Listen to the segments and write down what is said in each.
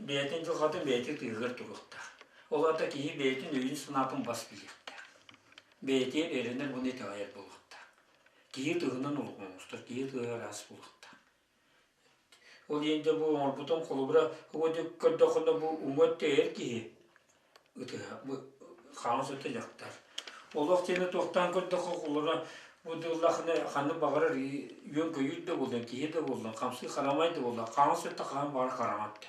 бэйэтин дьылҕатын бэйэтин тыһыгар туруохтаах. Ол аата киһи бэйэтин өйүн-санаатын бас билиэхтээх. Бэйэтигэр эрэнэр уонна итэҕэйэр буолуохтаах. Киһи тыһынан олоҕун оҥостор, киһи тыһа ыраас буолуохтаах. Ол иһин дьэ бу оҥорбутум холобура көрдөххүнэ бу уҥа өттө эр киһи ытыһа бу хаҥас өттө дьахтар. Олох диэни туохтаан көрдөххө холобура бу дыллахына ханнык баҕарар үөн-көйүүр да буоллун, киһи да буоллун, хамсыы харамай да буоллун, хаҥас өттө хаһан баҕарар хараҥа өттө.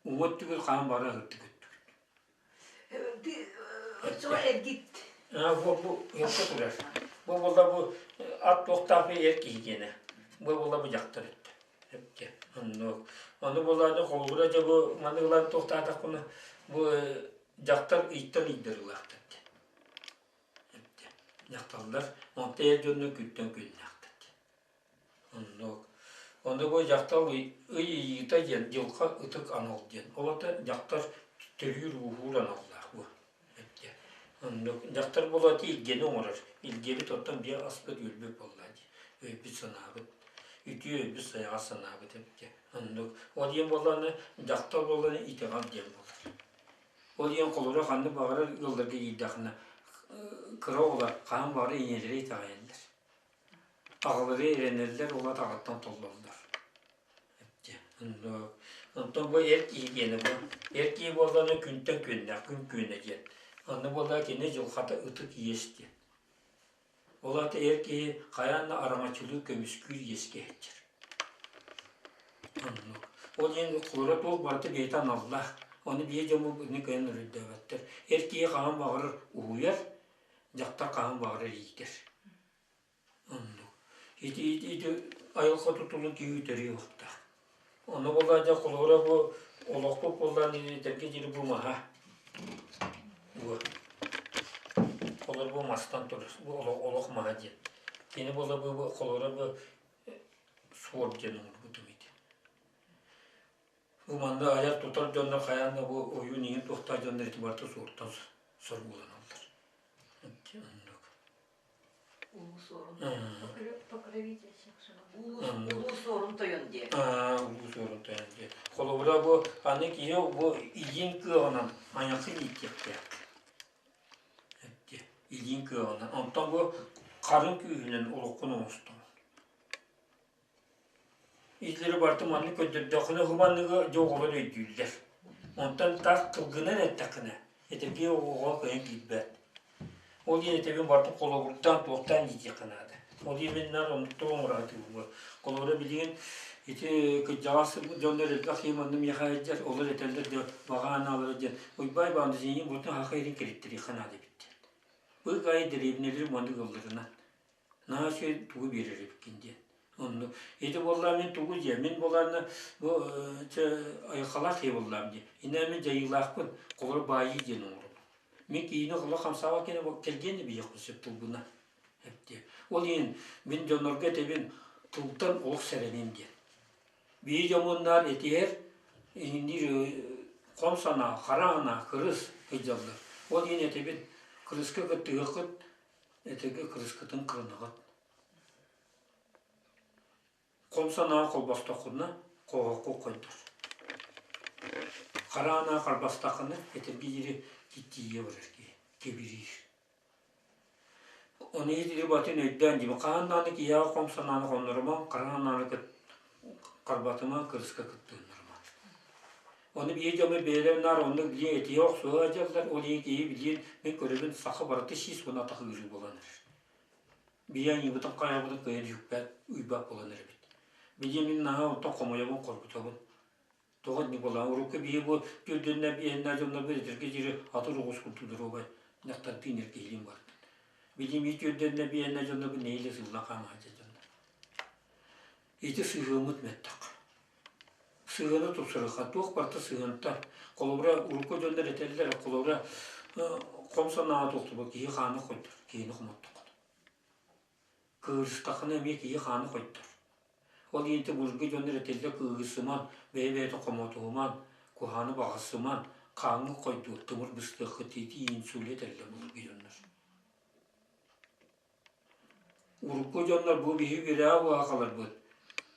Уҥа өттүгэр хаһан баҕарар ырдык өттүгүт. Оччоҕо эргит. Бу бу өккө турар. Бу буолла бу ат туохтаах эр киһи диэнэ. Бу буолла бу дьахтар өттө. Өттө. Оннук. Ону буолла холобура дьэ бу маны ылан туохтаатахпына бу дьахтар ыйтан ыйдарылаахтар диэн. Өттө. Дьахталлар онто эр дьонно күнтэн күннээхтэр диэн. Оннук. Ону бу дьахтар ый ыйыыта диэн дьылҕа ытык анал диэн. Ол аата дьахтар төрүүр-ууһуур аналлаах бу. Оннук. Дьахтар буолаати илгэни оҥорор. Илгэбит оттон биэ аспыт үөлбүт буоллаа дии. Өйбүт-санаабыт. Үтүө өйбүт-сайаҕас санаабыт эбит. Оннук. Ол диэн буоллаҕына дьахтар буоллаҕына итэҕэл диэн буолар. Ол диэн холобура ханнык баҕарар ыалларга киирдэххинэ кыра оҕолор хаһан баҕарар ийэлэрэ итэҕэйэллэр. Аҕалары эрэнэллэр уонна аҕаттан толлоллор. Онтон бу эр киһи диэнэ бу. Эр киһи буоллаҕына күнтэн күөннээх, күн күөнэ диэн. Онно буоллаҕа кини дьылҕата ытык иэс диэн. Ол аата эр киһи хайаан да араҥаччылыы көмүскүүр иэскэ сылдьар. Оннук. Ол иһин куорат уол барыта бэйэтэ аналлаах. Ону биһи дьоммут итини кыайан өйдөөбөттөр. Эр киһи хаһан баҕарар уһуйар, дьахтар хаһан баҕарар иитэр. Оннук. Ити ити айылҕа тутулун киһи үтэрии уохтаах. Ону буоллар дьэ холобура бу олохпут буоллаан этэргэ диэри бу маһа. Бу холобура бу мастан турар. Бу олох, олох маһа диэн. Кини буолла бу холобура бу суор диэн оҥорбутум ити. Бу манна айар-тутар дьоннор хайаан да бу ойуун иҥин туохтаах дьоннор ити барыта суортан соргуланаллар. Оннук. Улуу Суорун Покровитель Улуу Суорун тойон диэн. Улуу Суорун тойон диэн. Холобура бу аны киһи бу илиин кыаҕынан айахын ииттиэхтээх. Илиин кыаҕынан. Онтон бу харын күүһүнэн олоххун оҥостон. Илиилэри барытын маннык көрдөрдөххүнэ хуманныгы дьэ оҕолор өйдүүллэр. Онтон тас тылгынан эттэххинэ, этэргэ оҕоҕо кыайан киирбэт. Ол иһин этэбин барытын холобурдаан, туохтаан иитиэххэ наада. Ол иһин мин наар оннуктук оҥоро сатыыбын. Холобура билигин ити кырдьаҕас дьоннор элбэх киһи манна миэхэ сылдьар, олор этэллэр дьэ баҕа анаалара диэн Уйбаан Иванович эйигин бутун саха иһин кэлиттэриэххэ наада эбит диэн. Быык аайы дэриэбинэлэри маннык ыалларынан Наһаа үчүгэй тугу биэрэр эбиккин диэн. Оннук. Ити буоллаҕа мин тугу диэ? Мин буолаанна бу чэ айылҕалаах киһи буоллаҕым дии. Иннэ мин дьайыылаахпын, холоро баайыы диэн оҥоробун. Мин киһини холо хамсаабат киһини кэлгиэн да биһиэхпин сөп тылбына. Эптиэ. Ол иһин мин дьоннорго этэбин тылтан олох сэрэнин диэн. Биһи дьоммуннаар этиһэр, иһинниир хом санаа, хара санаа, кырыс сылдьаллар. Ол иһин этэбин, кырыска кыттыһыаххыт Этэргэ кырыскытын кырыныҕыт. Хом санаа холбостоххуна, хоһооххо хойдор. Хара анаа харбастаххына, этэргэ диэри тиийэ барар киһи, кэбириир. Ону иһитигэр батын өйдөөн дии, хаһан даҕаны киһиэхэ хом санааны хоннорумаҥ, хара санааны харбатымаҥ, кырыска кыттыһыннарымаҥ. Ону биир дьону бэйэлэрин наар оннук билиэн этиһэ охсуһа сылдьаллар, ол иһин киһи билиэн мин көрөбүн саха барыта 110 атах ыарыы буолан эрэр. Биһи аньыыбытын хайабытын кыайан үкпэт, уйбат буолан эрэбит. Билиэн мин наһаа онтон хомойобун, хоргутабын. Тоҕо инник буолан, урукку биһи бу түрдүннэ биэһиннэ дьоннорбут этэргэ диэри аты оҕус курдук доруобай дьахтардыын эр киһилиин бардын. Билиэн биһи түрдүннэ биэһиннэ дьоннорбут нэһиилэ сыллан хаамаһа дьоннор. Ити сыһыаммыт мөлтөх. Сыһыаны тупсарыахха, туох барыта сыһыантан. Холобура, урукку дьоннор этэллэр, холобура, хом санааҕа туохтубут киһи хаана хойдор, киһини хомоттоххуна. Кыырыстаххына эмиэ киһи хаана хойдор. Ол иһин ити былыргы дьоннор этэллэр кыыһырсыман, бэйэ-бэйэтэ хомотуһуман, куһаҕаны баҕарсыман, хааҥҥа хойдуо, тымыр быстыаххыт ити инсульт этэллэр былыргы дьоннор. Урукку дьоннор бу биһиги үөрэҕэ буола хааларбыт.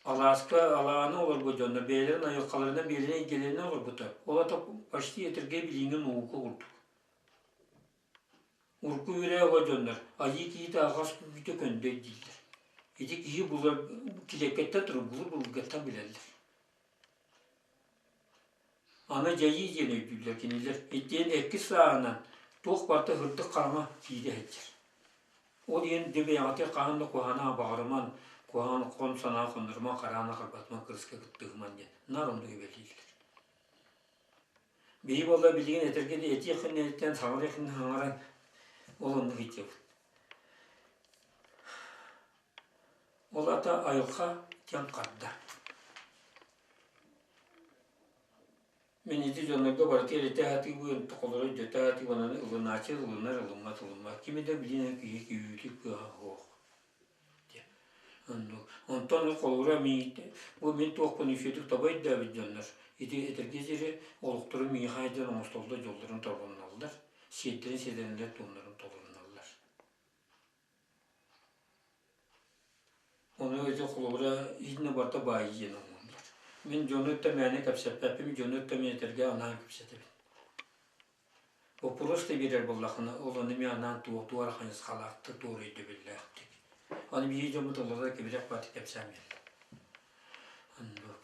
Алааска алааны олорбут дьоннор бэйэлэрин айылҕаларынан бэйэлэрин эйгэлэринэн олорбуттар. Ол ата почти этэргэ билиҥҥи наука курдук. Урукку үөрэх дьоннор айыы киһитэ аҕас күүтэ көндөй дииллэр. Ити киһи булар килиэккэттэн турар булur булгаттан билэллэр. Аны дьайыы диэн өйдүүллэр кинилэр. Итиэн иккис сааһынан туох барыта сырдык хараҥа киирэ сылдьар. Ол иһин дьэ бэйэҕитигэр хаһан да куһаҕаны баҕарыман, куһаҕан хон санаа хонноруман, хараана харбатыман, кырыска кыттыһыман диэн наар оннук эбэлииллэр. Биһи буолла билигин этэргэ да этиэх инниттэн саҥарыах иннинэ саҥаран ол оннук итиэбит. Ол ата айылҕа диэн харда. Мин ити дьоннорго барытыгар этэ сатыыбын, тохолору өйдөтө сатыыбын, аны ылынааччы ылынар, ылыммат ылыммат. Кими да билиэн киһи күүтүк кыаҕа суох. Оннук. Онтон холобура бу мин туохпун үчүгэйдик таба өйдөөбүт дьоннор ити этэргэ диэри олохторун миэхэ айдан оҥостоллор, дьоллорун торҕонноллор, сиэрдэрин сиэрдэринэн туомнарын толоруналлар. Ону ити холобура итиннэ барыта баайыы диэн оҥоһуллар. Мин дьону кытта мээнэ кэпсэппэппин, дьону кытта мин этэргэ анаан кэпсэтэбин. Боппуруос да биэрэр буоллаххына, ол ону эмиэ анаан туох-туох эрэ хайысхалаахтык, туох эрэ өйдөбүллээхтик. Аны биһиги дьоммут олорор кэбирэх баҕайытык кэпсээн биэрэллэр. Оннук.